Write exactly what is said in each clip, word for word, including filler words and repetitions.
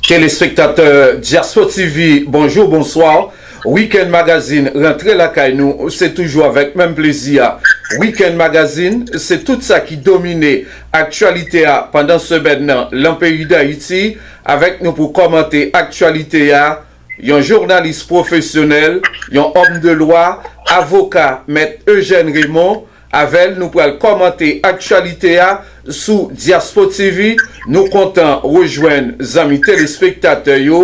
Telespektatè Diaspo T V, bonjou, bonswa. Weekend Magazine rantre lakay nou, se toujou avèk menm plezi a. Weekend Magazine, se tout sa ki domine aktyalite a pandan semèn nan lan peyi Dayiti. Avèk nou pou kòmante aktyalite a, yon jounalis pwofesyonèl, yon òm de lwa, avoka, Mèt Eugène Raymond. Avè l, nou pral kòmante aktyalite a sou Diaspo T V. Nou kontan rejwenn zanmi telespektatè yo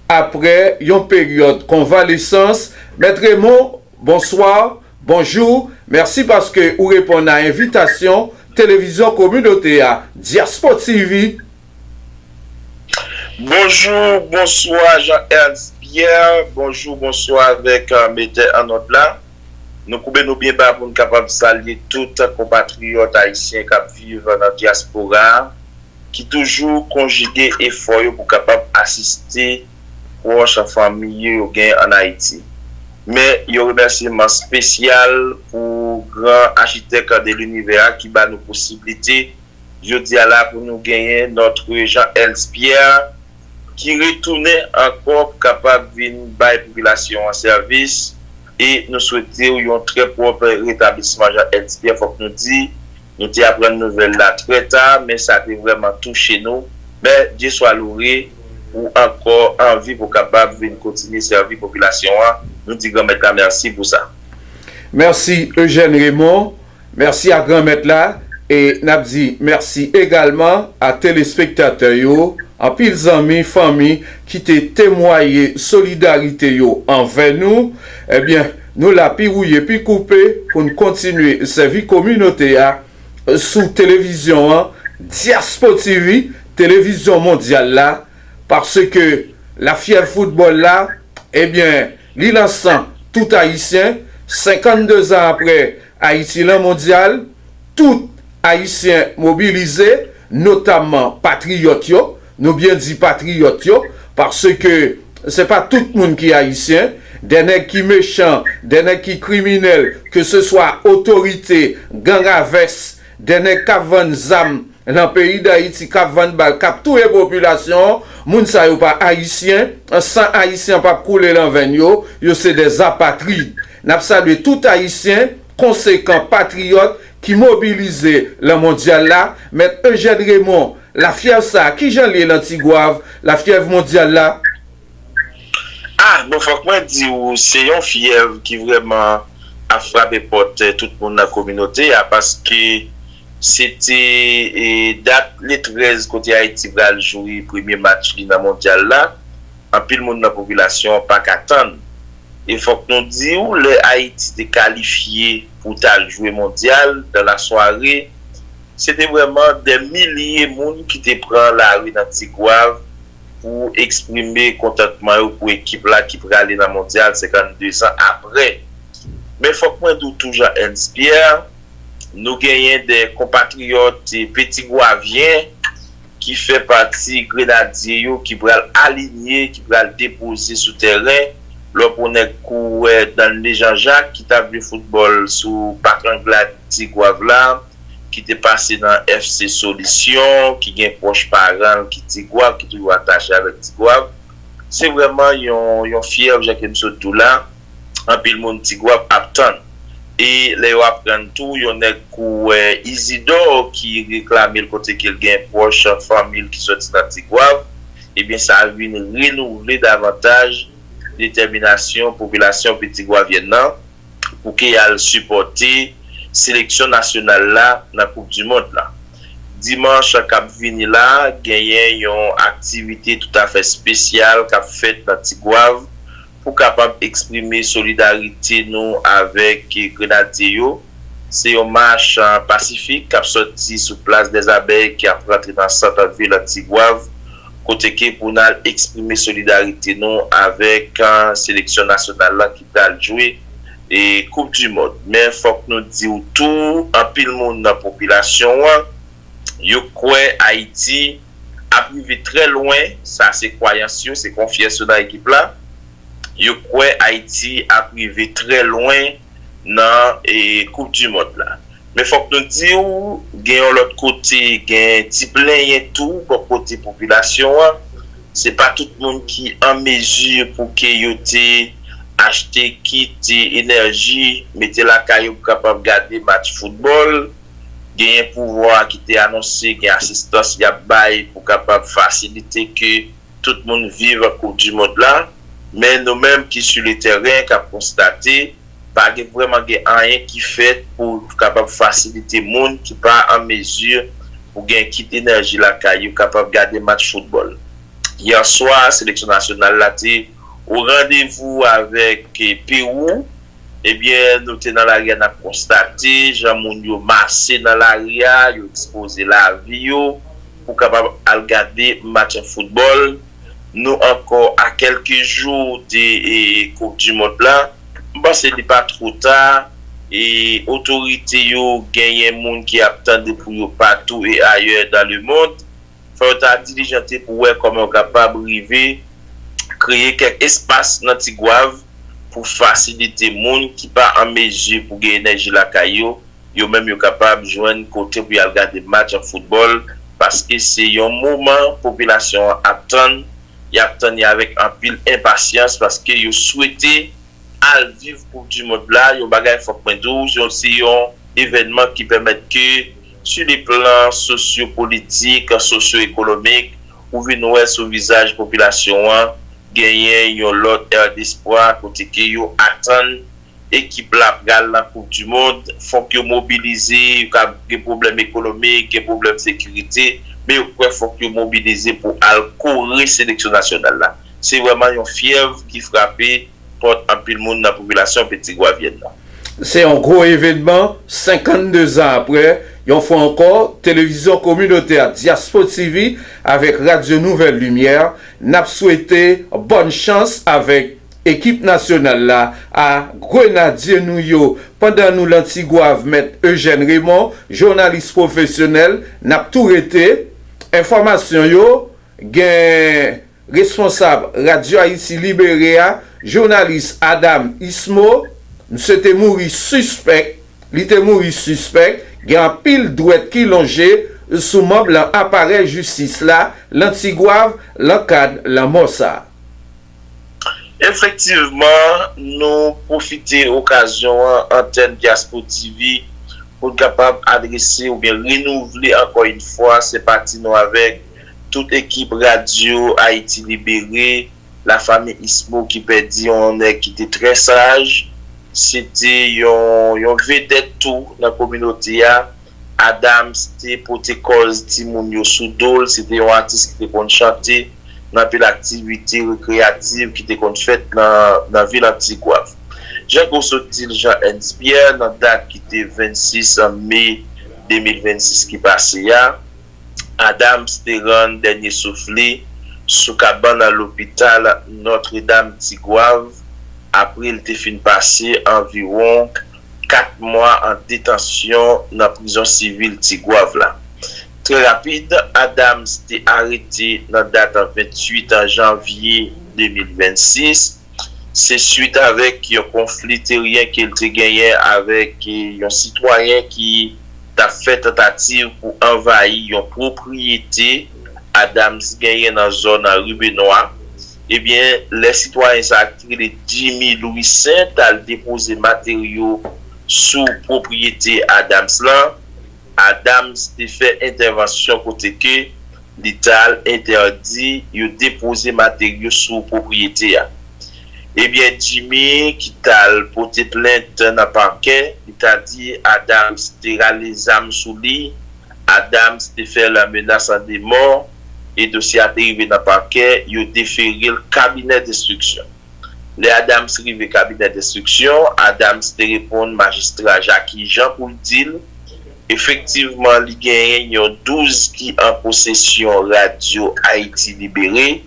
apre yon peryòd konvalesans. Mèt Raymond, bonswa, bonjou. Mèsi paske ou reponn a envitasyon televizyon kominote a, Diaspo T V. Bonjou, bonswa Jean Ernst Pierre, bonjou, bonswa avèk metè an nòt la. Nou koube nou byen ba pou n kapab salye tout konpatriyòt ayisyen k ap viv nan dyaspora a, ki toujou konjige efò yo pou kapab asiste pwòch fanmi yo yo gen ann Ayiti. Men yon remèsiman espesyal pou gran achitèk de linivè a ki ba nou posiblite jodi a la pou nou genyen Notre Jean Ernst Pierre ki retounen ankò pou kapab vin bay popilasyon an sèvis. E nou swete w yon trè pwòp retablisman Jean Ernst Pierre. Fòk nou di, nou te aprann nouvèl la trè ta, men sa te vrèman touche nou. Men Dye swa loure pou ankò anvi pou kapab vin kontinye sèvi popilasyon an. Nou di Granmèt la mèsi pou sa. Mèsi Eugène Raymond. Mèsi a Granmèt la, e n ap di mèsi egalman a telespektatè yo, anpil zanmi, fanmi ki te temwaye solidarite yo anvè nou. Ebyen, nou la pi wouye pi koupe pou n kontinye sèvi kominote a sou televizyon an, Diaspo T V, televizyon mondyal la, paske lafyèv foutbòl la, ebyen, li nan san tout Ayisyen. Senkanndezan apre Ayiti lan mondyal, tout Ayisyen mobilize, notamman patriyòt yo. Nou byen di patriyòt yo, paske se pa tout moun ki Ayisyen. De nèg ki mechan, de nèg ki kriminèl, keseswa otorite, gang a vès, de nèg k ap vann zam nan peyi Dayiti, k ap vann bal, k ap touye popilasyon an, moun sa yo pa Ayisyen, san Ayisyen p ap koule lan venn yo, yo se dè apatrid. N ap salye tout Ayisyen konsekan, patriyòt, ki mobilize lan mondyal la. Mèt Eugène Raymond, lafyèv sa a, kijan l ye lan Tigwav, lafyèv mondyal la? Ah, bon, fòk mwen di w, se yon fyèv ki vrèman ap frape pòt tout moun nan kominote a, paske se te e, dat le trèz kote Ayiti pral jwe premye match li nan mondyal la. Anpil moun nan popilasyon an pa ka tann. E fòk nou di w, lè Ayiti te kalifye pou t al jwe mondyal, dans la soirée, se te vrèman dè milye moun ki te pran lari nan Tigwav pou eksprime kontantman yo pou ekip la ki prale nan mondyal senkanndezan apre. Men fòk mwen di w tou, Jean Ernst Pierre, nou genyen de konpatriyòt petigwavyen ki fè pati grenadye yo ki pral alinye, ki pral depoze sou tèren. Lè w pran nèg kou Danley Jean Jacques ki t ap jwe foutbòl sou Pak Anglad Tigwav la, ki te pase nan FC Solisyon, ki gen pwòch paran l ki Tigwav, ki toujou atache avèk Tigwav. Se vrèman yon, yon fyèv, jan ke m sot di w la, anpil moun Tigwav ap tann. E lè yo aprann tou, yon nèg kou Isidore ki reklame l kote ke l gen pwòch fanmi l ki soti nan Tigwav, ebyen sa vin renouvle davantaj detèminasyon popilasyon petigwavyèn nan pou ke y al sipòte seleksyon nasyonal la nan Koup di mond la. Dimanch k ap vini la, genyen yon aktivite toutafè espesyal k ap fèt nan Tigwav pou kapab eksprime solidarite nou avèk grenadye yo. Se yon mach pasifik k ap sòti sou Plas dèzabèy ki ap rantre nan sant vil Tigwav, kote ke pou n al eksprime solidarite nou avèk seleksyon nasyonal la ki pral jwe e Koup di mond. Men fòk nou di w tou, anpil moun nan popilasyon an, yo kwè Ayiti ap rive trè lwen, sa se kwayans yo, se konfyans yo nan ekip la. Yo kwè Ayiti ap rive trè lwen nan e, Koup di mond la. Men fòk nou di w, gen yon lòt kote, gen ti plenyen tou bò kote popilasyon an. se pa tout moun ki an mezi pou ke yo te achte kit enèji, mete lakay yo pou kapab gade match foutbòl. Genyen pouvwa a ki te anonse gen asistans y ap bay pou kapab fasilite ke tout moun viv Koup di Mond la. Men nou menm ki sou le tèren k ap konstate, pa gen vrèman gen anyen ki fèt pou kapab fasilite moun ki pa an mezi pou gen kit enèji lakay yo kapab gade match foutbòl. Yè swa, seleksyon nasyonal la te o randevou avèk Pewou. Ebyen, nou te nan lari a, n ap konstate jan moun yo mase nan lari a, yo ekspoze lavi yo pou kapab al gade match foutbòl. Nou ankò a kèlke jou de e, Koup di Mond la. M panse li pa twò ta. E otorite yo genyen moun ki ap tande pou yo patou e ayè dans le monde. Fò yo ta dilijante pou wè kòman yo kapab rive kreye kèk espas nan Tigwav pou fasilite moun ki pa an mezi pou gen enèji lakay yo, yo menm yo kapab jwenn kote pou y al gade match foutbòl, paske se yon moman popilasyon an ap tann, y ap tann li avèk anpil enpasyans, paske yo swete al viv Koup di Mond la, yon bagay fòk mwen di w, se yon evènman ki pèmèt ke, sou le plan sosyopolitik, sosyo-ekonomik, ou vin wè sou vizaj popilasyon an, genyen yon lòt è despwa, kote ke yo atann ekip la pral nan Koup di Mond, fòk yo mobilize, yo ka gen pwoblèm ekonomik, gen pwoblèm sekirite, men yo kwè fòk yo mobilize pou al kore seleksyon nasyonal la. Se vrèman yon fyèv ki frape pòt anpil moun nan popilasyon Ti Gwavyèn nan. Se yon gwo evènman, senkanndezan apre, yon fwa ankò, televizyon kominotè Diaspo T V avèk Radyo Nouvèl Limyè, n ap swete bòn chans avèk ekip nasyonal la a grenadye nou yo. Pandan nou lan Ti Gwav, Mèt Eugène Raymond, jounalis pwofesyonèl, n ap tou rete. Enfòmasyon yo, gen responsab Radyo Ayiti Libere a, jounalis Adam Ismo, misye te mouri sispèk, li te mouri sispèk, gen anpil dwèt ki lonje sou manm lan aparèy jistis la, lan Ti Gwav, lan kad lanmò sa. Efektivman, nou pwofite okazyon an, antèn Diaspo T V, pou n kapab adrese oubyen renouvle ankò yon fwa senpati nou avèk tout ekip Radyo Ayiti Libere, lafanmi Ismo ki pèdi yon nèg ki te trè saj, se te yon, yon vedèt tou nan kominote a. Adams te pote kòz timoun yo sou do l, se te yon atis ki te konn chante nan anpil aktivite rekreyatif ki te konn fèt nan, nan vil Ti Gwav. Jan ke w sot di l, Jean Ernst Pierre, nan dat ki te vennsis me de mil vennsis ki pase a, Adams te rann dènye souf li sou kabann lopital Notre Dame Ti Gwav, apre l te fin pase anviwon kat mwa an detansyon nan prizon sivil Ti Gwav la. Trè rapid, Adams te arete nan dat venntuit janvye de mil vennsis. Se swit avèk yon konfli teryen ke l te genyen avèk yon sitwayen ki t ap fè tantativ pou anvayi yon pwopriyete Adams genyen nan zòn Ribenwa. Ebyen, lè sitwayen sa a ki rele Jimmy Louissaint t al depoze materyo sou pwopriyete Adams lan, Adams te fè entèvansyon kote ke li t al entèdi yo depoze materyo sou pwopriyete a. Ebyen, Jimmy, ki t al pote plent nan pakè, li ta di Adams te rale zam sou li, Adams te fè l menas de mò, e dosye a te rive nan pakè, yo defere l kabinè denstriksyon. Lè Adams rive kabinè denstriksyon, Adams te reponn majistra Jackie Jean pou l di l, efektivman, li genyen yon douz ki an posesyon Radyo Ayiti Libere.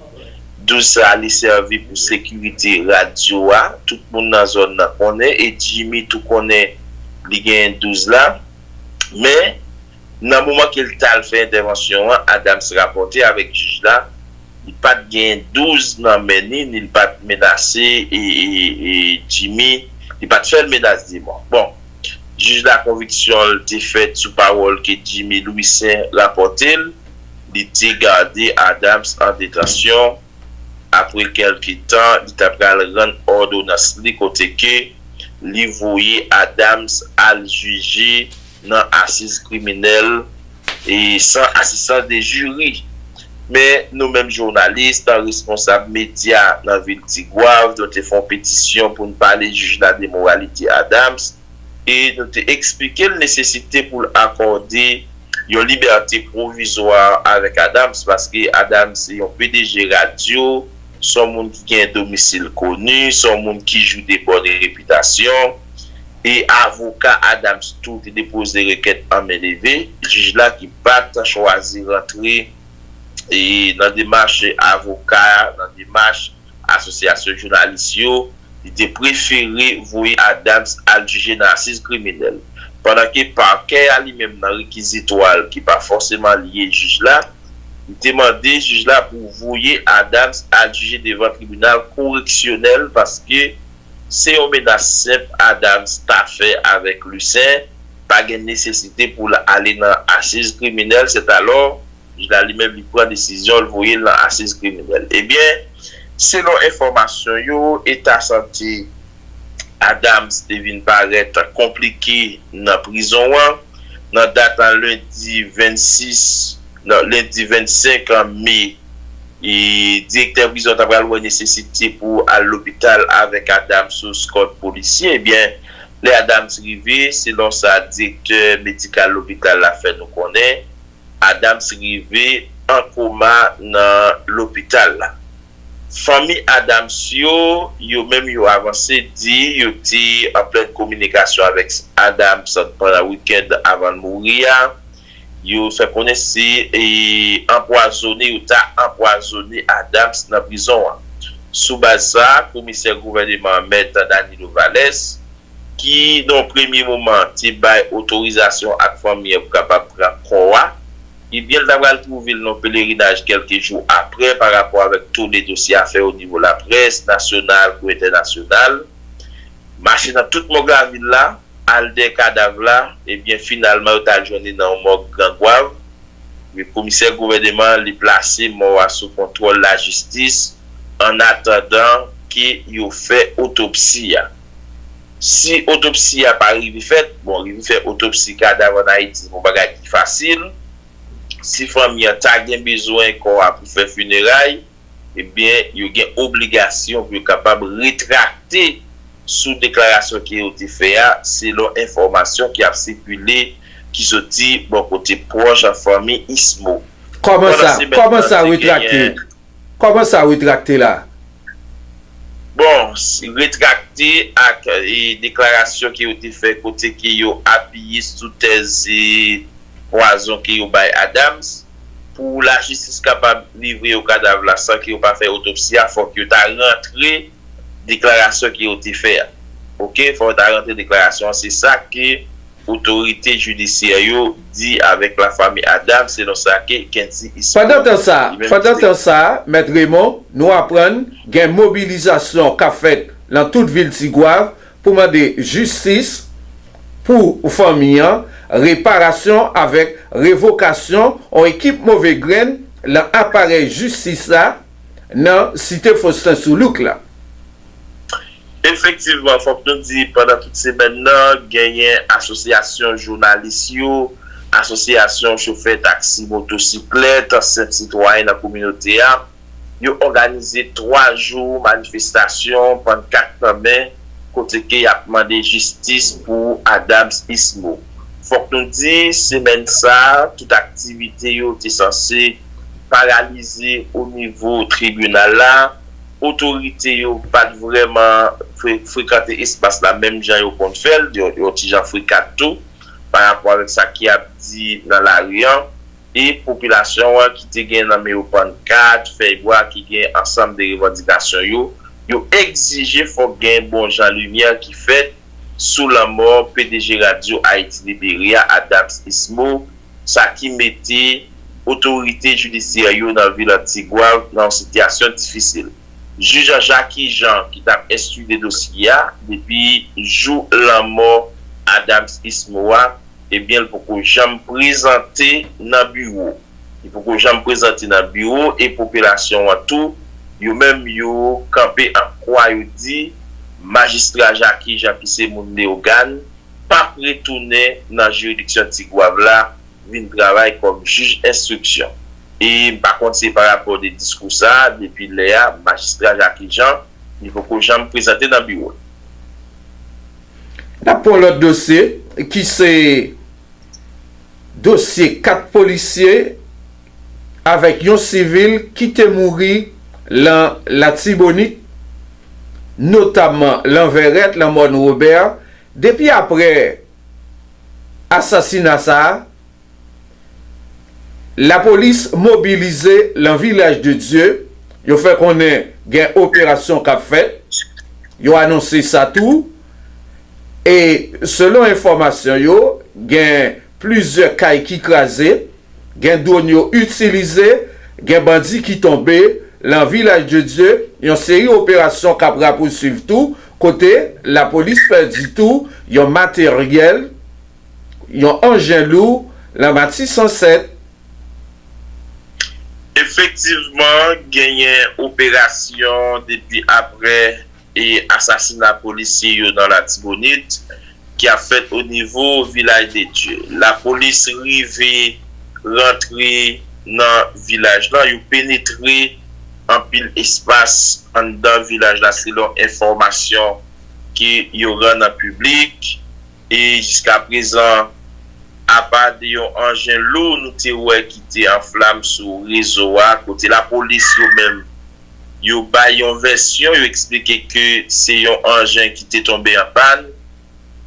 Douz sa a, li sèvi pou sekirite radyo a. Tout moun nan zòn nan konnen, e Jimmy tou konnen li genyen douz la. Men, nan moman ke l t al fè entèvansyon an, Adams rapòte avèk jij la, li pa t gen douz nan men li, ni l pa t menase e, e, e Jimmy, li pa t fè l menas de mò. Bon, jij la, konviksyon l te fèt sou pawòl ke Jimmy Louissaint rapòte l, Li te gade Adams an detansyon. Apre kèlke tan, li ta pral rann òdonans li kote ke li voye Adams al jije nan asiz kriminèl e san asistans de jiri. Men nou menm jounalis, tan responsab medya nan vil Tigwav, nou te fè yon petisyon pou n pale jij la de moralite Adams e nou te eksplike l nesesite pou l akòde yon libète pwovizwa avèk Adams, paske Adams se yon P D G radyo, se yon moun ki gen domisil koni, se yon moun ki jwi de bòn repitasyon. E avoka Adams tou te depoze rekèt an men leve. Jij la ki pa t chwazi rantre e nan demach avoka, nan demach asosyasyon jounalis yo, li te prefere voye Adams al jije nan asiz kriminèl. Pandan ke pakè a li menm nan rekizitwa l ki pa fòseman lye jij la, li te mande jij la pou voye Adams al jije devan tribinal koreksyonèl paske se yon menas senp Adams ta fè avèk Lucen, pa gen nesesite pou l ale nan asiz kriminèl, sètalò, jij la li menm li pran desizyon l voye l nan asiz kriminèl. Ebyen, selon enfòmasyon yo, eta sante Adams te vin parèt konplike nan prizon an. Nan dat lendi vennsis, non, lendi vennsenk me, e direktè prizon ta pral wè nesesite pou al lopital avèk Adams sou eskòt polisye. Ebyen, lè Adams rive, selon sa direktè medikal lopital la fè nou konnen, Adams rive an koma nan lopital la. Fanmi Adams yo, yo menm yo avanse di yo te an plèn kominikasyon avèk Adams pandan wikenn avan l mouri a. Yo fè konnen se e, anpwazone, yo ta anpwazone Adams nan prizon an. Sou baz sa, komisè gouvèneman an, Mèt Danilo Valès, ki nan yon premye moman te bay otorizasyon ak fanmi an pou kapab pran kò a, ebyen, l ta pral twouve l nan yon pelerinaj kèlke jou apre pa rapò avèk tole dosye a fè o nivo laprès nasyonal kou entènasyonal. Mache nan tout mòg lavil la, al dèyè kadav la, ebyen, finalman, yo t al jwenn li nan yon mòg Gran Gwav. Men komisè gouvèneman an, li plase mò a sou kontwòl lajistis annatandan ke yo fè otopsi a. Si otopsi a pa rive fèt, bon, rive fè otopsi kadav ann Ayiti, se yon bagay ki fasil. Si fanmi an ta gen bezwen kò a pou fè fineray, ebyen, yo gen obligasyon pou yo kapab retrakte sou deklarasyon ke yo te fè a, selon enfòmasyon ki ap sikile, ki soti bò kote pwòch fanmi Ismo. Kòman sa, kòman sa retrakte? Kòman sa retrakte la? Bon, retrakte ak e, deklarasyon ke yo te fè kote ke yo apiye sou tèz e, pwazon ke yo bay Adams. Pou lajistis kapab livre yo kadav la san ke yo pa fè otopsi a, fòk yo ta rantre deklarasyon ke yo te fè a. Oke, fòk yo ta rantre deklarasyon an. Se sa ke otorite jidisyè yo di avèk lafanmi Adams, selon sa ke Kendy Ismo. Pandan tan sa, pandan tan sa, Mèt Raymond, nou aprann gen mobilizasyon k ap fèt nan tout vil Tigwav pou mande jistis pou fanmi an, reparasyon avèk revokasyon yon ekip move grenn nan aparèy jistis la nan Site Faustin Soulouque la. Efektivman, fòk nou di, pandan tout semèn nan, genyen asosyasyon jounalis yo, asosyasyon chofè taksi, motosiklèt, senp sitwayen nan kominote a, yo òganize twa jou manifestasyon, pannkat nan men, kote ke y ap mande jistis pou Adams Ismo. Fòk nou di, semèn sa a, tout aktivite yo te sanse paralize o nivo tribinal la. Otorite yo pa t vrèman fre-, frekante espas la menm jan yo konn fè l, yo, yo ti jan frikat tou pa rapò avèk sa ki ap di nan lari an. E popilasyon an ki te gen nan men yo pannkat, fèy bwa ki gen ansanm de revandikasyon yo, yo egzije fòk gen bon jan limyè ki fèt sou lanmò P D G Radyo Ayiti Libere a, Adams Ismo, sa ki mete otorite jidisyè yo nan vil Antigwav nan yon sitiyasyon difisil. Jij Jacky Jean, ki t ap enstwi de dosye a depi jou lanmò Adams Ismo a, ebyen, l poko janm prezante nan biwo. Li poko janm prezante nan biwo e popilasyon an tou, yo menm yo kanpe an kwa, yo di majistra Jackie Jean ki se moun Leyogàn p ap retounen nan jiridiksyon Tigwav la vin travay kòm jij enstriksyon. E m pa konn si se pa rapò de diskou sa a, depi lè a, majistra Jackie Jean, li poko janm prezante nan biwo l. N ap pran lòt dosye ki se dosye kat polisye avèk yon sivil ki te mouri lan Latibonit, notamman lan Vèrèt, lan Mòn Wobè. Depi aprè asasina sa a, lapolis mobilize lan Vilaj de Dye. Yo fè konnen gen operasyon k ap fèt. Yo anonse sa tou. E selon enfòmasyon yo, gen plizyè kay ki kraze, gen dwòn yo itilize, gen bandi ki tonbe. Lan Vilaj de Dye, yon seri operasyon k ap rapousuiv tou, kote lapolis pèdi tou yon materyèl, yon anjen lou, lan Matisan sèt. Efektivman, genyen operasyon depi aprè e asasina polisye yo nan Latibonit ki ap fèt o nivo Vilaj de Dye. Lapolis rive rantre nan vilaj la, yo penetre anpil espas anndan vilaj la, selon enfòmasyon ke yo rann an piblik. E jiskaprezan, apa de yon anjen lou nou te wè ki te an flam sou rezo a, kote lapolis yo menm, yo bay yon vèsyon, yo eksplike ke se yon anjen ki te tonbe an pàn.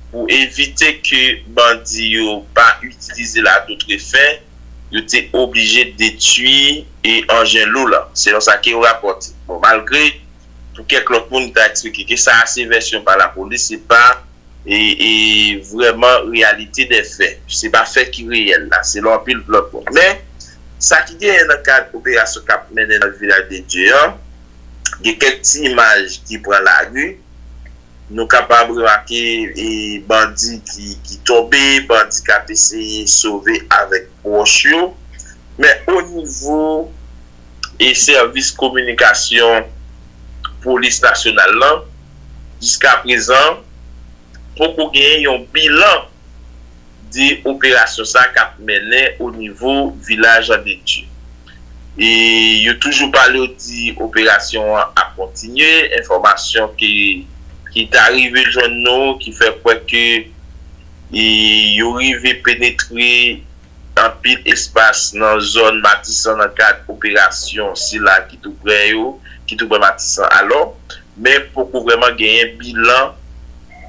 Pou evite ke bandi yo pa itilize l a d'autres fins, yo te oblije detwi e anjen lou la, selon sa ke yo rapòte. Bon, malgre pou kèk lòt moun ta eksplike ke sa a se vèsyon pa lapolis, se pa e, e vrèman reyalite dè fè. Se pa fè ki reyèl la, selon anpil lòt moun. Men, sa ki genyen nan kad operasyon k ap mennen nan Vilaj de Dye an, gen kèk ti imaj ki pran lari. Nou kapab remake e, bandi ki, ki tonbe, bandi k ap eseye sove avèk pwòch yo. Men o nivo e sèvis kominikasyon polis nasyonal lan, jiskaprezan, poko genyen yon bilan de operasyon sa k ap mennen o nivo Vilaj de Dye. E yo toujou pale yo di operasyon an ap kontinye, enfòmasyon ki, ki ta rive jwenn nou, ki fè kwè ke e yo rive penetre anpil espas nan zòn Matisan nan kad operasyon sila ki tou prè yo, ki tou prè Matisan alò, men poko vrèman genyen bilan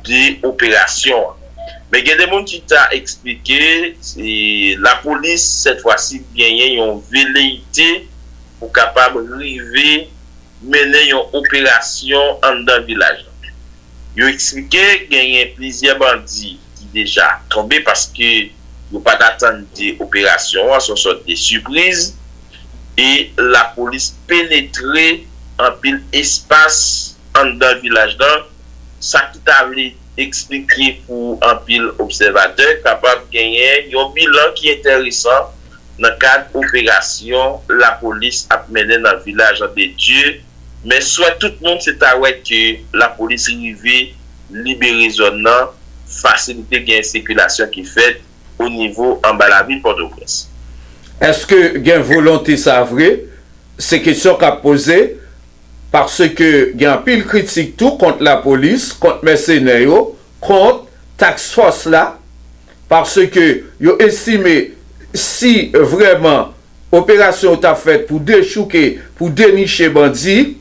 de operasyon an. Men gen de moun ki ta eksplike, e, lapolis, sèt fwa si, genyen yon veleyite pou kapab rive mennen yon operasyon anndan vilaj la. Yo eksplike genyen plizyè bandi ki deja tonbe paske yo pa t atann de operasyon an, se yon sòt de sipriz, e lapolis penetre anpil espas anndan vilaj la, sa ki ta vle eksplike pou anpil obsèvatè kapab genyen yon bilan ki enteresan nan kad operasyon lapolis ap mennen nan Vilaj de Dye, men swè tout moun se ta wè ke lapolis rive libere zòn nan, fasilite gen sikilasyon ki fèt o nivo anba lavil Pòtoprens. Èske gen volonte sa vre? Se kesyon k ap poze, paske gen anpil kritik tou kont lapolis, kont mèsenè yo, kont task fòs la, paske yo estime si vrèman operasyon yo t ap fèt pou dechouke, pou deniche bandi,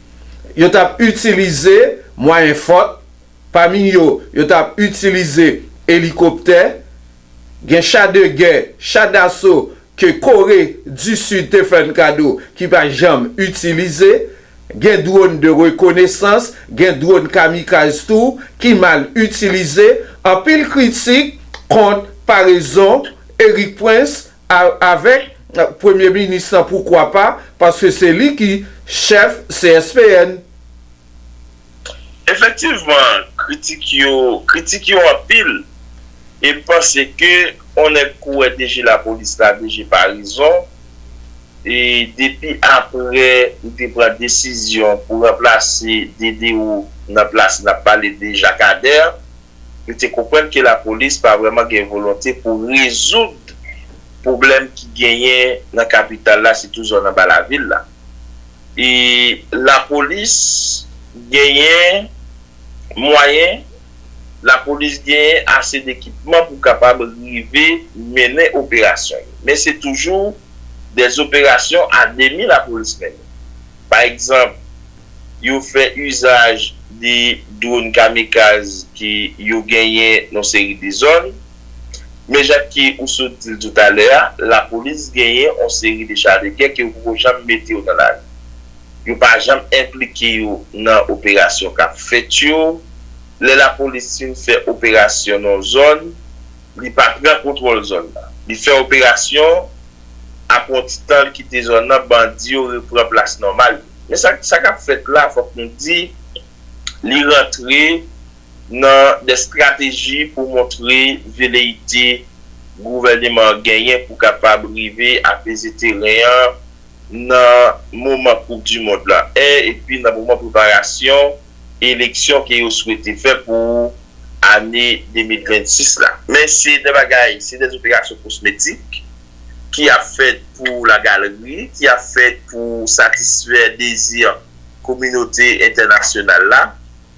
yo t ap itilize mwayen fòt, pami yo, yo t ap itilize elikoptè, gen cha de gè, cha daso ke Kore di Sid te fè n kado ki pa janm itilize, gen dwòn de rekonesans, gen dwòn kamikaz tou ki mal itilize, anpil kritik kont parezon Erik Prince a, avèk Premye Minis lan, poukwa pa, paske se li ki chèf C S P N. Efektivman, kritik yo, kritik yo anpil. E m panse ke yon nèg kou wè D G lapolis la, D G Paraison, E depi apre ou te pran desizyon pou ranplase Dede ou nan plas n ap pale de Jacques Ader, nou te konprann ke lapolis pa vrèman gen volonte pou rezoud pwoblèm ki genyen nan kapital la, sitou zòn anba lavil la. E lapolis genyen mwayen, lapolis genyen ase dekipman pou kapab rive mennen operasyon yo. Men se toujou dèzoperasyon a demi lapolis mennen. Pa egzanp, yo fè izaj de dwòn kamikaz ke yo genyen nan seri de zòn. Men jan ke ou sot di l toutalè a, lapolis genyen yon seri de cha de gè ke yo poko janm mete yo nan lari. Yo pa janm enplike yo nan operasyon k ap fèt yo. Lè lapolis fin fè operasyon nan yon zòn, li pa pran kontwòl zòn nan. Li fè operasyon, apre yon ti tan, li kite zòn nan, bandi yo repran plas nòmal yo. Men sa, sa k ap fèt la, fòk nou di, li rantre nan de estrateji pou montre veleyite gouvèneman an genyen pou kapab rive apeze teren an nan moman Koup di Mond la en, epi nan moman preparasyon eleksyon ke yo swete fè pou ane de mil vennsis la. Men se de bagay, se de operasyon kosmetik ki ap fèt pou lagalri, ki ap fèt pou satisfè dezi kominote entènasyonal la,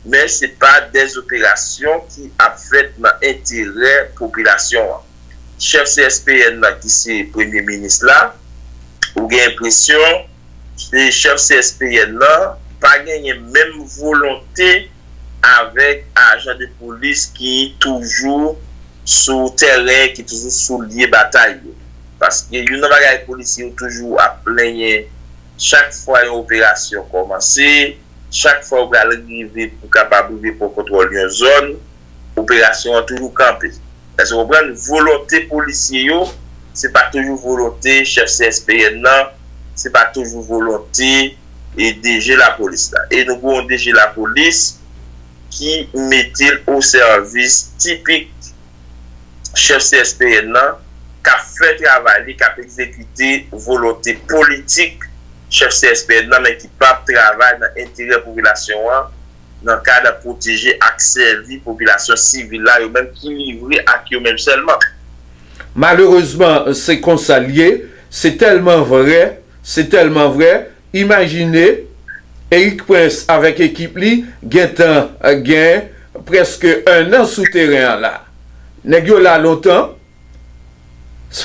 men se pa de operasyon ki ap fèt nan enterè popilasyon an. Chèf C S P N nan, ki se premye minis la, ou gen enpresyon se chèf C S P N nan pa genyen menm volonte avèk ajan de polis ki toujou sou tèren, ki toujou sou lye batay yo. Paske youn nan bagay polisye yo toujou ap plenyen, chak fwa yon operasyon kòmanse, chak fwa yo pral rive pou kapab rive pran kontwòl yon zòn, operasyon an toujou kanpe. Èske w konprann? Volonte polisye yo, se pa toujou volonte chèf C S P N nan, se pa toujou volonte e D G lapolis la. E nou gen yon D G lapolis ki mete l o sèvis tipik chèf C S P N nan, k ap fè travay li, k ap egzekite volonte politik chèf C S P N nan, men ki p ap travay nan enterè popilasyon an, nan kad pwoteje ak sèvi popilasyon sivil la, yo menm ki livre ak yo menm sèlman. Malerezman, se konsa l ye. Se tèlman vrè, se tèlman vrè. Imajine, Erik Prince avèk ekip li gentan gen prèske ennan sou teren an la. Nèg yo la lontan.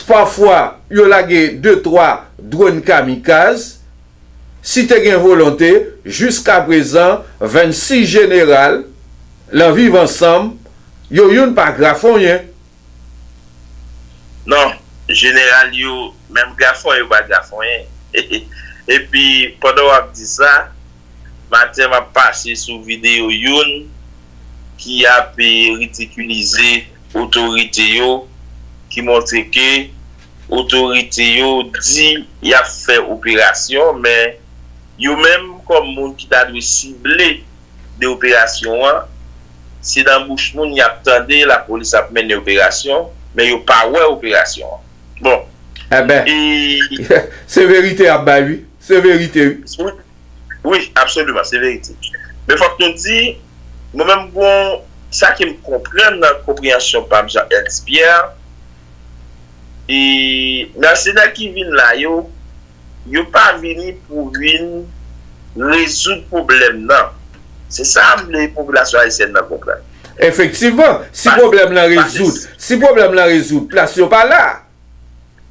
Pafwa, yo lage de twa dwòn kamikaz. Si te gen volonte, jiskaprezan, vennsis jeneral lan Viv Ansanm, yo youn pa grafonyen. Non, jeneral yo, menm grafonyen, yo pa grafonyen. Epi, pandan w ap di sa, maten m ap pase sou videyo youn ki ap ridikilize otorite yo, ki montre ke otorite yo di y ap fè operasyon, men yo menm kòm moun ki ta dwe sible de operasyon an, se nan bouch moun y ap tande lapolis ap mennen operasyon, men yo pa wè operasyon an. Bon. Enben, e, se verite y ap bay, wi. Se verite, wi. Wi, absoliman, se verite. Men fòk nou di, mwen menm, bon, sa ke m konprann nan konpreyansyon pa m, Jean Ernst Pierre, e mèsenè ki vin la yo, yo pa vini pou vin rezoud pwoblèm nan. Se sa m vle popilasyon ayisyèn nan konprann. Efektivman, si pwoblèm nan rezoud, si pwoblèm nan rezoud, plas yo pa la.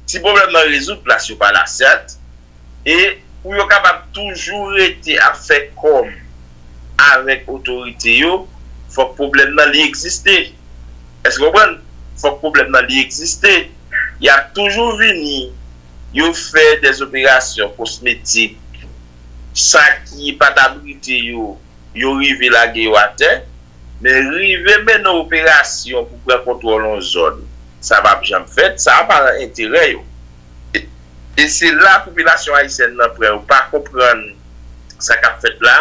Si pwoblèm nan rezoud, plas yo pa la, sèt. E pou yo kapab toujou rete ap fè kòb avèk otorite yo, fòk pwoblèm nan li egziste. Èske w konprann? Fòk pwoblèm nan li egziste. Y ap toujou vini, yo fè dèzoperasyon kosmetik, sa ki pa t abrite yo, yo rive lage yo atè, men rive mennen operasyon pou pran kontwòl yon zòn, sa p ap janm fèt, sa a pa nan enterè yo. E, e se la popilasyon ayisyèn nan pran, yo pa konprann sa k ap fèt la,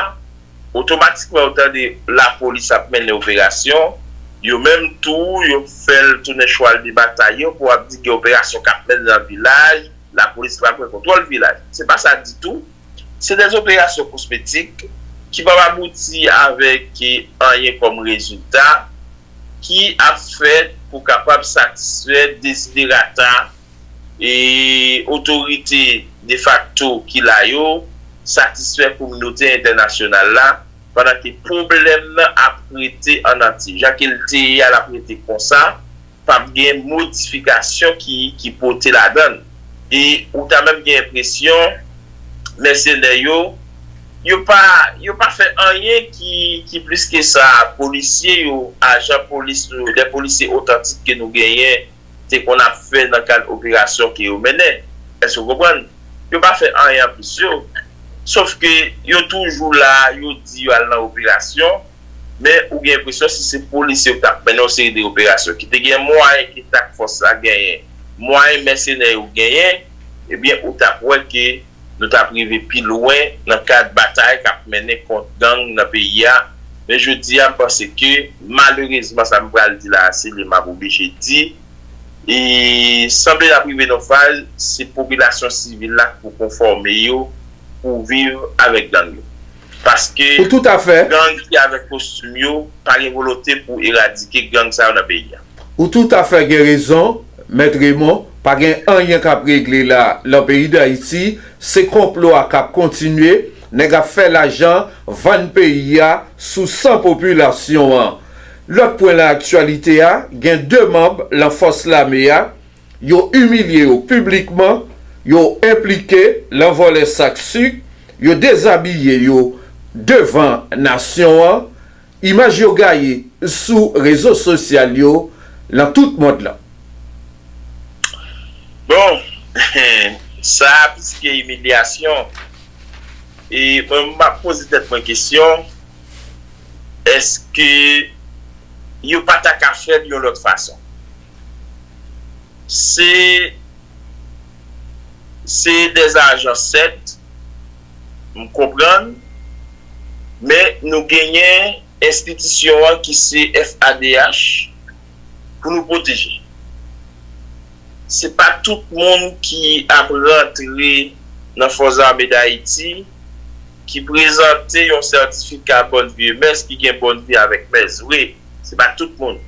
otomatikman yo tande lapolis ap mennen operasyon, yo menm tou, yo fè l tounen chwal de batay yo pou ap di gen operasyon k ap mennen nan vilaj, lapolis pa pran kontwòl vilaj. Se pa sa ditou. Se de operasyon kosmetik ki p ap abouti avèk anyen kòm rezilta, ki ap fèt pou kapab satisfè desiderata e otorite defakto ki la yo, satisfè kominote entènasyonal la, pandan ke pwoblèm nan ap rete an antye. Jan ke l te ye a, l ap rete konsa, p ap gen modifikasyon ki, ki pote ladan l. E ou ta menm gen enpresyon, mèsenè yo, yo pa, yo pa fè anyen ki, ki plis ke sa. Polisye yo, ajan polis yo, de polisye otantik ke nou genyen, te konn ap fè nan kad operasyon ke yo mennen. Èske w konprann? Yo pa fè anyen anplis yo. Sof ke yo toujou la, yo di yo al nan operasyon, men ou gen enpresyon si se polisye yo k t ap mennen yon seri de operasyon, ki te gen mwayen ke tak fòs la genyen, mwayen mèsenè yo genyen, ebyen, ou t ap wè ke nou t ap rive pi lwen nan kad batay k ap mennen kont gang nan peyi a. Men jodi a, m panse ke, malerezman, sa m pral di la a, se li m ap oblije di, e sanble n ap rive nan faz, se popilasyon sivil la k pou konfòme yo pou viv avèk gang yo. Paske Ou toutafè. Gang ki avèk kostim yo pa gen volonte pou eradike gang sa yo nan peyi a. Ou toutafè gen rezon, Mèt Raymond, pa gen anyen k ap regle la nan peyi Dayiti, se konplo a k ap kontinye, nèg ap fè lajan, vann peyi a sou san popilasyon an. Lòt pwen nan aktyalite a, gen de manm lan fòs lame a, yo imilye yo piblikman, yo enplike lan vòlè sak sik, yo dezabiye yo devan nasyon an, imaj yo gaye sou rezo sosyal yo lan tout mond lan. Bon, sa a plis ke imilyasyon. E mwen, m ap poze tèt mwen kesyon, èske yo pa ta ka fè l yon lòt fason? Se, se dè ajan, sèt, m konprann, men nou genyen enstitisyon an ki se F A D H pou nou pwoteje. Se pa tout moun ki ap rantre nan Fòs Ame Dayiti ki prezante yon sètifika bòn vi e mès, ki gen bòn vi avèk mès vre. Se pa tout moun.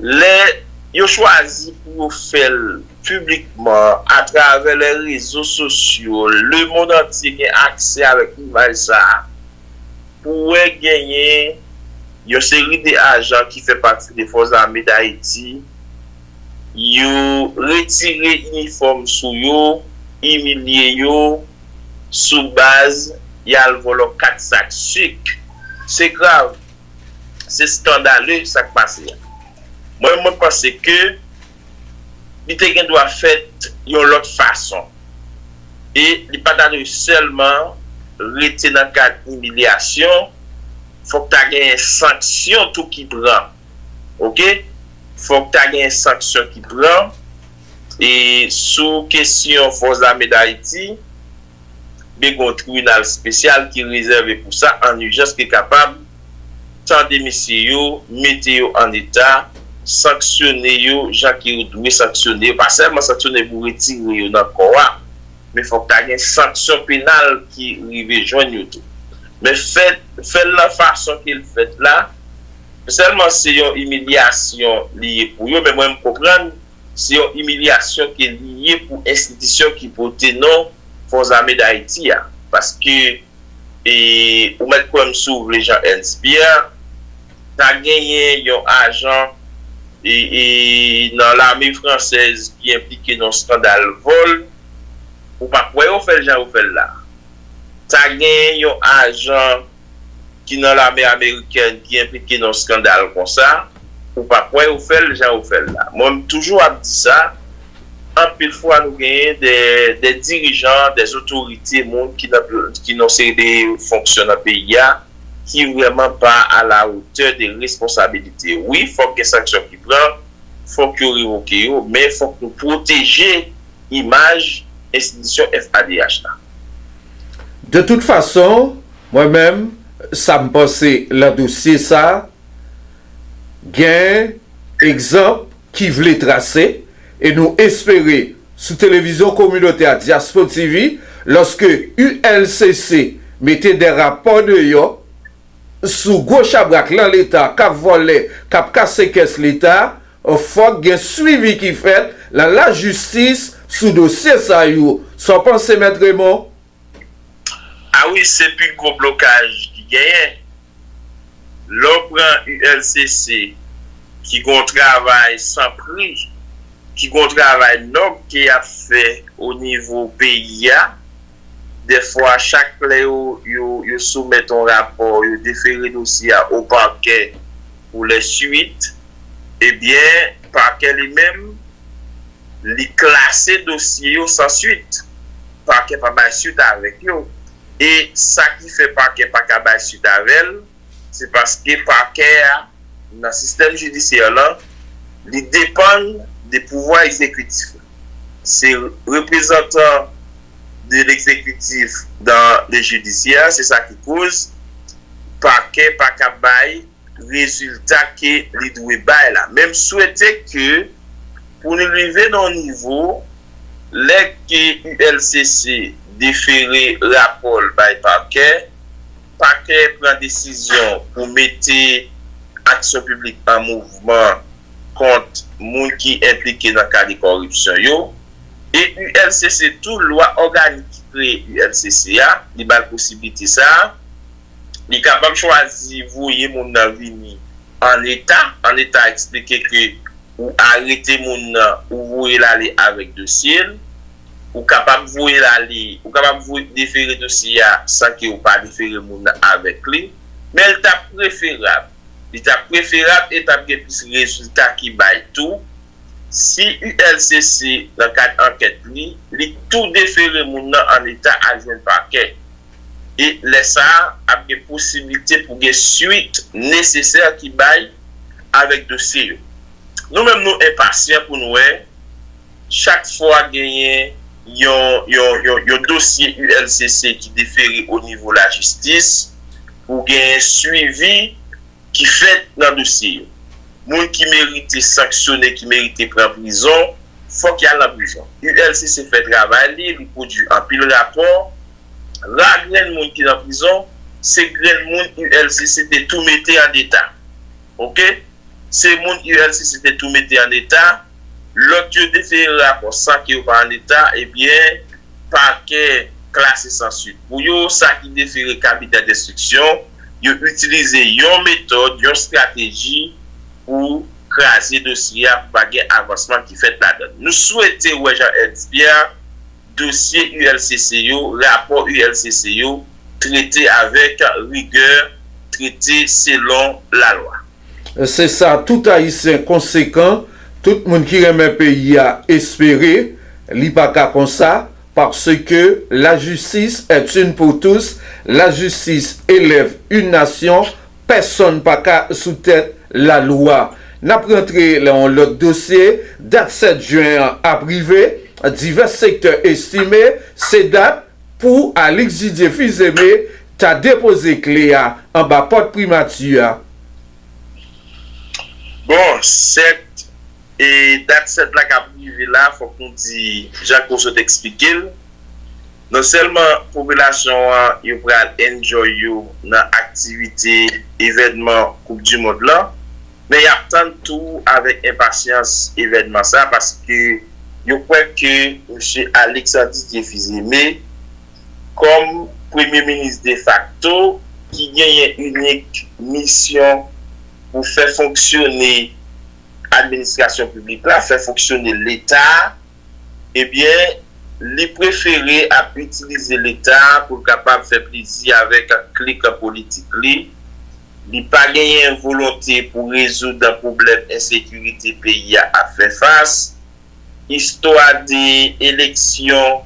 Lè yo chwazi pou yo fè l piblikman atravè lè rezo sosyo, lemonn antye gen aksè avèk imaj sa a, pou w wè genyen yon seri de ajan ki fè pati de Fòs Ame Dayiti, yo retire inifòm sou yo, imilye yo, sou baz y al vòlò kat sak sik. Se grav, se eskandale sa k pase a. Mwen, mwen panse ke li te gen dwa fèt yon lòt fason. E li pa ta dwe sèlman rete nan kad imilyasyon, fòk ta genyen sanksyon tou ki pran. Oke? Fòk ta genyen sanksyon ki pran. E sou kesyon Fòs Ame Dayiti, men gen yon tribinal espesyal ki rezève pou sa, an ijans, ki kapab tande mesye yo, mete yo an eta, sanksyone yo jan ke yo dwe sanksyone yo. Pa sèlman sanksyone pou retire yo nan kò a, men fòk ta gen sanksyon penal ki rive jwenn yo tou. Men fè, fè l nan fason ke l fèt la, sèlman se yon imilyasyon li ye pou yo, men mwen, m konprann se yon imilyasyon ke li ye pou enstitisyon ki pote non Fòs Ame Dayiti a. Paske, e, ou mèt kwè m si w vle, Jean Ernst Pierre, ta genyen yon ajan, e, e, nan lame fransèz ki enplike nan skandal vòl, ou p ap wè yo fè l jan yo fè l la. Ta genyen yon ajan ki nan lame amerikèn ki enplike nan skandal konsa, ou p ap wè yo fè l jan yo fè l la. Mwen, m toujou ap di sa, anpil fwa nou genyen de, de dirijan, de otorite, moun ki nan, ki nan seri de fonksyon nan peyi a, ki vrèman pa a la otè de responsabilite. Wi, fòk gen sanksyon ki pran, fòk yo revoke yo, men fòk nou pwoteje imaj enstitisyon F A D H la. De tout fason, mwen menm, sa m panse lan dosye sa, gen egzanp ki vle trase, e nou espere sou televizyon kominotè a Diaspo T V, lòske U L C C mete de rapò deyò sou gwo chabrak lan Leta k ap vòlè, k ap kase kès Leta, fòk gen swivi ki fèt lan lajistis sou dosye sa yo. Sa w panse, Mèt Raymond? A wi, se pi gwo blokaj ki genyen. Lè w pran U L C C, ki gen yon travay san pri, ki gen yon travay nòb ke y ap fè o nivo peyi a, dèfwa, chak lè yo, yo, yo soumèt yon rapò, yo defere dosye a o pakè pou lè swit, ebyen, pakè li menm, li klase dosye yo san swit. Pakè pa bay swit avèk yo. E sa ki fè pakè pa ka bay swit avè l, se paske pakè a, nan sistèm jidisyè lan, li depann de pouvwa egzekitif la. Se reprezantan de l'exécutif dans le judiciaire, se sa ki koz pakè pa ka bay rezilta ke li dwe bay la. Men m swete ke pou nou rive nan yon nivo, lè ke U L C C defere rapò l bay pakè, pakè pran desizyon pou mete aksyon piblik an mouvman kont moun ki enplike nan ka de kòripsyon yo, e U L C C tou, lwa òganik ki kreye U L C C a, li ba l posiblite sa a, li kapab chwazi voye moun nan vini an eta, an eta eksplike ke ou arete moun nan, ou voye l ale avèk dosye l, ou kapab voye l ale, ou kapab voye defere dosye a san ke ou pa defere moun nan avèk li, men l t ap preferab, li t ap preferab e t ap gen plis rezilta ki bay tou, si U L C C nan kad ankèt li, li tou defere moun nan an eta al jwenn pakè. E lè sa a, ap gen posiblite pou gen swit nesesè ki bay avèk dosye yo. Nou menm nou enpasyan pou n wè chak fwa genyen yon, yon, yon, yon dosye U L C C ki defere o nivo lajistis, pou genyen swivi ki fèt nan dosye yo. Moun ki merite sanksyone, ki merite pran prizon, fòk y al nan prizon. U L C C fè travay li, li pwodui anpil rapò. Ra grenn moun ki nan prizon, se grenn moun U L C C te tou mete an eta. Oke? Se moun U L C C te tou mete an eta. Lòt yo defere rapò san ke yo pa an eta, ebyen, pakè klase san swit pou yo, sa ki defere kabinè denstriksyon, yo itilize yon metòd, yon estrateji pou kraze dosye a, pou pa gen avansman ki fèt ladan l. Nou swete wè Jean Ernst Pierre, dosye U L C C yo, rapò U L C C yo, trete avèk rigè, trete selon lalwa. Se sa tout Ayisyen konsekan, tout moun ki renmen peyi a espere. Li pa ka konsa, parce que la justice est une pour tous, la justice élève une nation, pèsonn pa ka sou tèt lalwa. N ap rantre lan yon lòt dosye, dat sèt jen an ap rive, divès sektè estime se dat pou Alix Didier Fils-Aimé ta depoze kle a anba pòt primati a. Bon, sèt, e dat sèt la k ap rive la, fòk nou di, jan ke w sot eksplike l, non sèlman popilasyon an, yo pral enjoy yo nan aktivite evènman Koup di Mond lan, men y ap tann tou avèk enpasyans evènman sa, paske yo kwè ke Mesye Alix Didier Fils-Aimé, kòm premye minis defakto, ki genyen inik misyon pou fè fonksyone administrasyon piblik la, fè fonksyone Leta a, ebyen, li prefere ap itilize Leta a pou l kapab fè plezi avèk klik politik li. Li pa genyen volonte pou rezoud pwoblèm ensekirite peyi a ap fè fas. Istwa de eleksyon,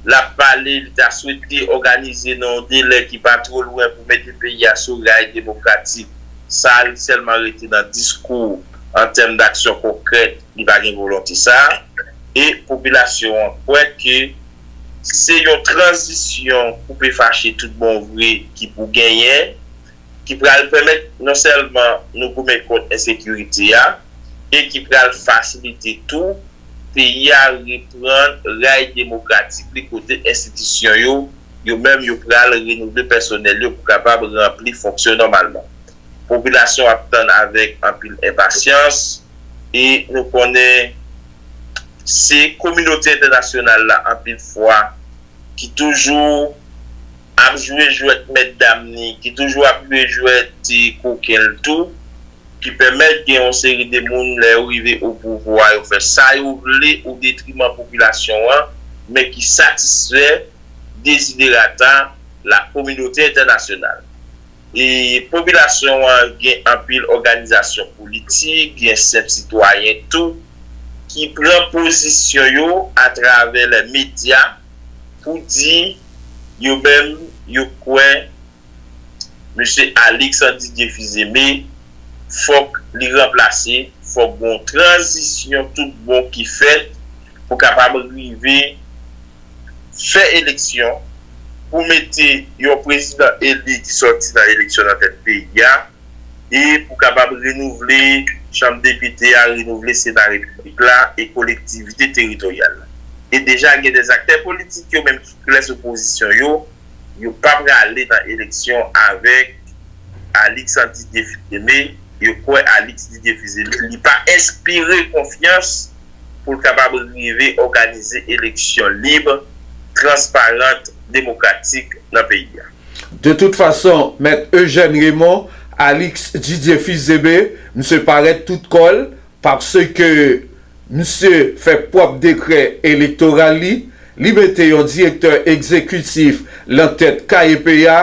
l ap pale, li ta swete òganize nan yon delè ki pa twò lwen pou mete peyi a sou ray demokratik. Sa, li sèlman rete nan diskou, an tèm d'aksyon konkrèt, li pa gen volonte sa. E popilasyon an kwè ke se yon tranzisyon koupe fache tout bon vre ki pou genyen, ki pral pèmèt non sèlman nou goumen kont ensekirite a, e ki pral fasilite tou peyi a reprann ray demokratik li kote enstitisyon yo, yo menm yo pral renouvle pèsonèl yo pou kapab ranpli fonksyon nòmalman. Popilasyon ap tann avèk anpil enpasyans e nou konnen se kominote entènasyonal la anpil fwa ki toujou ap jwe jwèt mètdam ni, ki toujou ap jwe jwèt ti koken l tou, ki pèmèt gen yon seri de moun lè yo rive o pouvwa yo fè sa yo vle o detriman popilasyon an, men ki satisfè deziderata la kominote entènasyonal. E popilasyon an gen anpil òganizasyon politik, gen senp sitwayen tou, ki pran pozisyon yo atravè lè medya pou di yo menm yo kwè Mesye Alix Didier Fils-Aimé, fòk li ranplase, fòk gon tranzisyon tout bon ki fèt pou kapab rive fè eleksyon pou mete yon prezidan eli ki sòti nan eleksyon nan tèt peyi a e pou kapab renouvle chanm depite a, renouvle sena repiblik la e kolektivite teritoryal la. E deja gen de aktè politik yo menm ki kle sou pozisyon yo, yo pa prale nan eleksyon avèk Alix Didier Fils-Aimé, yo kwè Alix Didier Fils-Aimé li pa enspire konfyans pou l kapab rive òganize eleksyon lib, transparant, demokratik nan peyi a. De tout fason, Mèt Eugène Raymond, Alix Didier Fils-Aimé, misye parèt tout kò l, paske misye fè pwòp dekrè elektoral li, li mete yon direktè egzekitif lan tèt K E P a,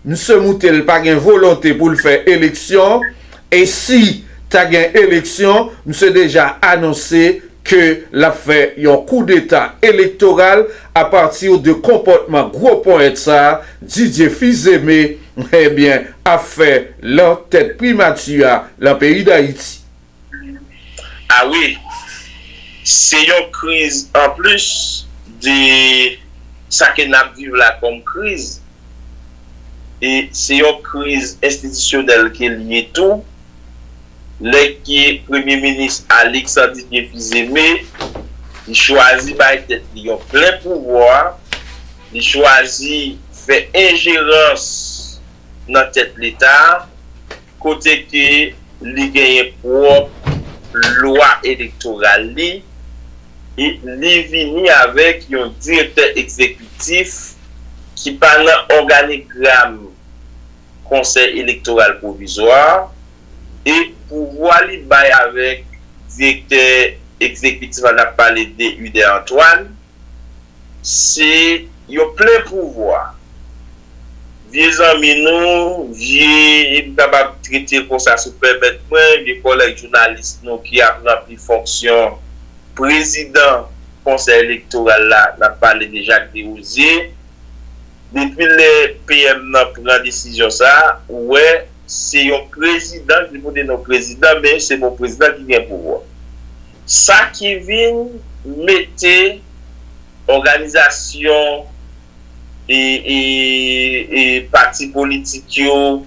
misye moute l pa gen volonte pou l fè eleksyon, e si ta gen eleksyon, misye deja anonse ke l ap fè yon koudeta elektoral apati de konpòtman gwo ponyèt sa a, Didier Fils-Aimé, ebyen, ap fè lan tèt primati a lan peyi Dayiti. A wi, se yon kriz anplis de sa ke n ap viv la kòm kriz. E se yon kriz enstitisyonèl ke l ye tou. Lè ke Premye Minis Alix Didier Fils-Aimé, li chwazi bay tèt li yon plen pouvwa, li chwazi fè enjerans nan tèt Leta, kote ke li genyen pwòp lwa elektoral li, e li vini avèk yon direktè egzekitif ki pa nan òganigram Konsèy Elektoral Pwovizwa, e pouvwa li bay avèk direktè egzekitif la, n ap pale de Uder Antoine, se yon plen pouvwa. Vye zanmi nou, vye, e m kapab trete l konsa si w pèmèt mwen, vye kòlèg jounalis nou ki ap ranpli fonksyon prezidan Konsèy Elektoral la, n ap pale de Jacques Desrosiers. Depi lè P M nan pran desizyon sa a, ou wè se yon prezidan ki pote non prezidan, men se pa yon prezidan ki gen pouvwa. Sa ki vin mete òganizasyon e, e, e pati politik yo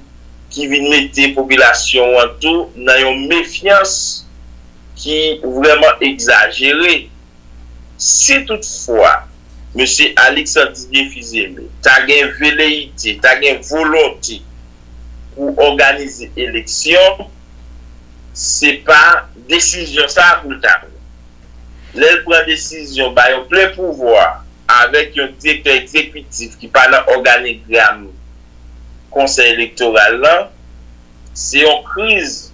ki vin mete popilasyon an tou nan yon mefyans ki vrèman egzajere. Si toutfwa Mesye Alix Didier Fils-Aimé ta gen veleyite, ta gen volonte pou òganize eleksyon, se pa desizyon sa a pou l ta pran. Lè l pran desizyon ba yon plen pouvwa avèk yon direktè egzekitif ki pa nan òganigram Konsèy Elektoral lan, se yon kriz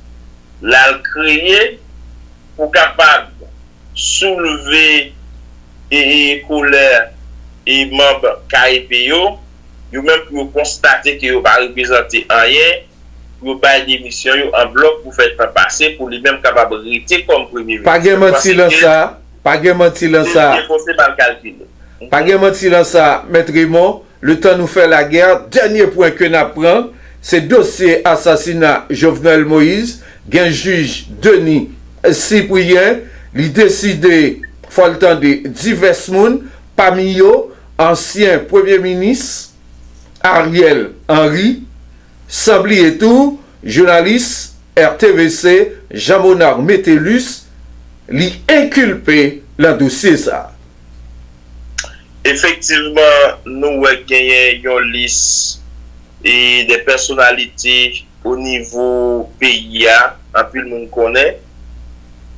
l al kreye pou kapab soulve e, e kolè e manm K E P yo, yo menm pou yo konstate ke yo pa reprezante anyen, pou yo bay demisyon yo an blòk pou fè tan pase, pou li menm kapab rete kòm premye minis. Pa gen manti lan sa, pa gen manti lan sa. Se byen fò, se mal kalkile. Pa gen manti lan sa, Mèt Raymond. Letan nou fè lagè, dènye pwen ke n ap pran, se dosye asasina Jovenel Moïse, gen jij Denis Cyprien, li deside fè l tande divès moun, pami yo ansyen premye minis Ariel Henry, san bliye tou jounalis R T V C Jean Monard Metellus, li enkilpe nan dosye sa a. Efektivman, nou wè genyen yon lis e de pèsonalite o nivo peyi a, anpil moun konnen,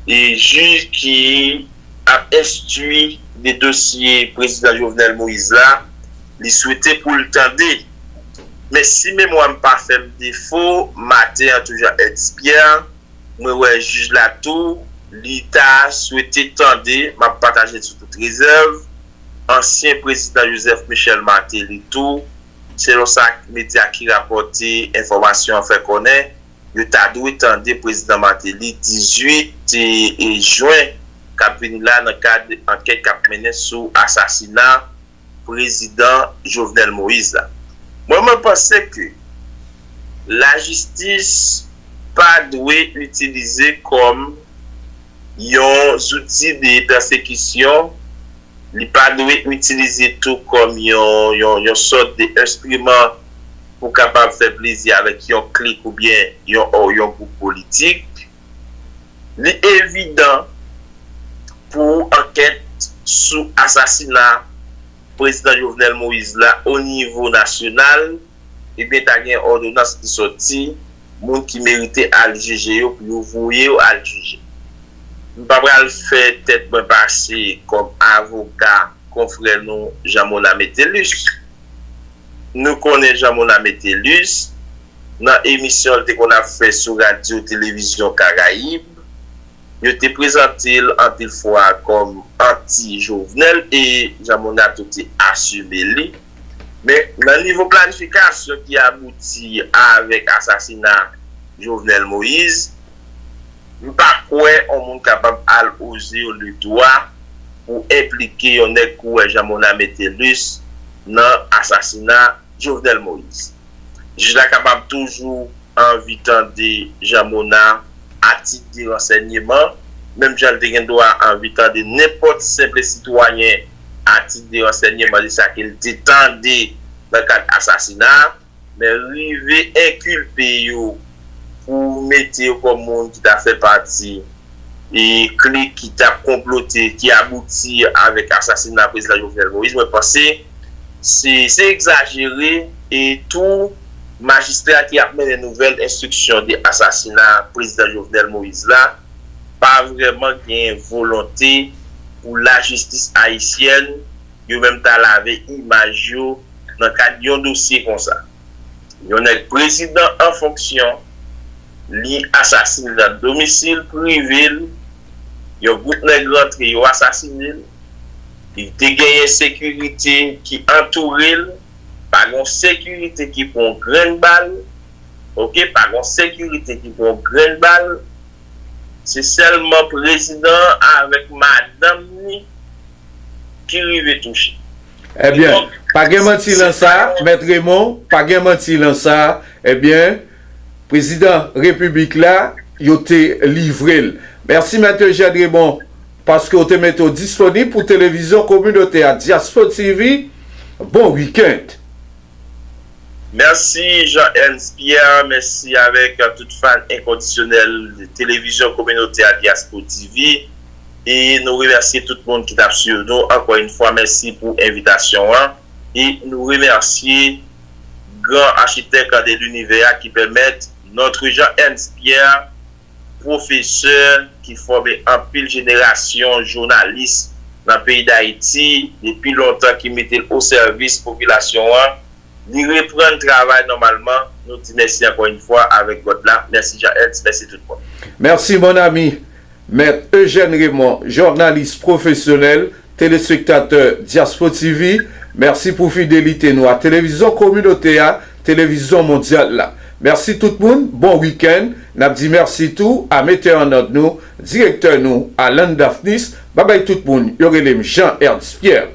e jij ki ap enstwi de dosye prezidan Jovenel Moïse la, li swete pou l tande. Men si memwa m pa fè m defo, maten an tou Jean Ernst Pierre, mwen wè jij la tou, li ta swete tande, m ap pataje sou tout rezèv, ansyen prezidan Joseph Michel Martelly tou, selon sa medya ki rapòte enfòmasyon an fè konnen, yo ta dwe tande prezidan Martelly dizuit e, e, jen k ap vini la nan kad ankèt k ap mennen sou asasina prezidan Jovenel Moïse la. Mwen, mwen panse ke lajistis pa dwe itilize kòm yon zouti de pèsekisyon, li pa dwe itilize tou kòm yon, yon, yon sòt de enstriman pou kapab fè plezi avèk yon klik oubyen yon, yon gwoup politik. Li evidan pou ankèt sou asasina prezidan Jovenel Moïse la o nivo nasyonal, ebyen, ta gen òdonans ki sòti, moun ki merite al jije yo, pou yo voye yo al jije. M pa pral fè tèt mwen pase kòm avoka konfrè nou Jean Mona Metellus. Nou konnen Jean Mona Metellus, nan emisyon l te konn ap fè sou radyo televizyon Karayib, yo te prezante l anpil fwa kòm anti-Jovenel e Jean Mona tou te asime li. Men nan nivo planifikasyon ki abouti avèk asasina Jovenel Moïse, m pa kwè yon moun kapab al oze yo le dwa pou enplike yon nèg koulè Jean Mona Metellus nan asasina Jovenel Moïse. Jij la kapab toujou anvi tande Jean Mona a tit de ransèyman, menm jan l te gen dwa anvi tande nenpòt senp sitwayen a tit de ransèyman de sa ke l te tande nan kad asasina a, men rive enkilpe yo pou mete yo kòm moun ki ta fè pati e klik ki t ap konplote, ki abouti avèk asasina prezidan Jovenel Moïse, mwen panse se, se egzajere. E tou, majistra ki ap mennen nouvèl enstriksyon de asasina prezidan Jovenel Moïse la pa vrèman gen volonte pou lajistis ayisyèn yo menm ta lave imaj yo nan kad yon dosye konsa. Yon nèg prezidan an fonksyon, li asasine nan domisil prive l, yon gwoup nèg rantre, yo asasine l. Li te genyen sekirite ki antoure l, pa gen sekirite ki pran yon grenn bal, oke, pa gen sekirite ki pran yon grenn bal. Se sèlman prezidan an avèk madanm ni ki rive touche. Ebyen, pa gen manti lan sa, Mèt Raymond, pa gen manti lan sa. Ebyen, prezidan repiblik la, yo te livre l. Mèsi, Mèt Eugène Raymond, paske w te mete w disponib pou televizyon kominotè a Diaspo T V. Bon wikenn. Mèsi Jean Ernst Pierre, mèsi avèk tout fan enkondisyonèl televizyon kominotè a Diaspo T V. E nou remèsye tout moun ki t ap swiv nou. Ankò yon fwa, mèsi pou envitasyon an. E nou remèsye gran achitèk de linivè a ki pèmèt Notre Jean Ernst Pierre, pwofesè ki fòme anpil jenerasyon jounalis nan peyi Dayiti depi lontan, ki mete l o sèvis popilasyon an, li reprann travay nòmalman. Nou di mèsi ankò yon fwa avèk God la. Mèsi Jean Ernst, mèsi tout moun. Mèsi mon ami. Mèt Eugène Raymond, jounalis pwofesyonèl, telespektatè Diaspo T V, mèsi pou fidelite nou a televizyon kominotè a, televizyon mondyal la. Mèsi tout moun, bon wikenn. N ap di mèsi tou a metè an nòt nou, direktè nou, Alan Daphnis. Babay tout moun, yo rele m Jean Ernst Pierre.